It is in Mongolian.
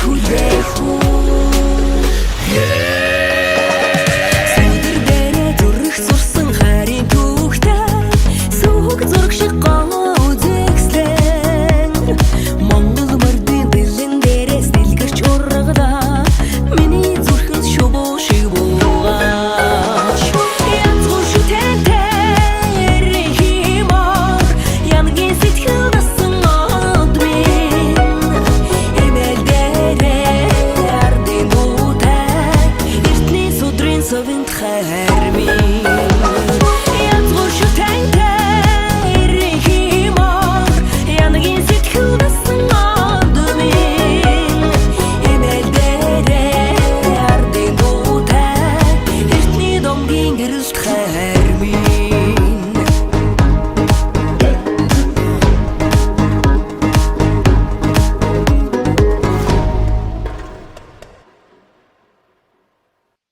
Хүлээх үү? Сүдэр дээрээ зүрх сурсан хайрын түүхтэй, сүг зураг шиг гоо үзэгслэн. Монгол мордын дэлэн дээрээс дэлгэрч ургадаа, миний зүрхэнд шувуу шиг буугаач. Янз бүр шүтэнтэй химор, янгийн сэтгэл дасан од минь. Эмээл дээрээ ардын дуутай, эртний судрын совинд хайр минь. Янз бүр шүтэнтэй химор, янгийн сэтгэл дасан од минь. Эмээл дээрээ ардын дуутай, эртний домгийн гэрэлт.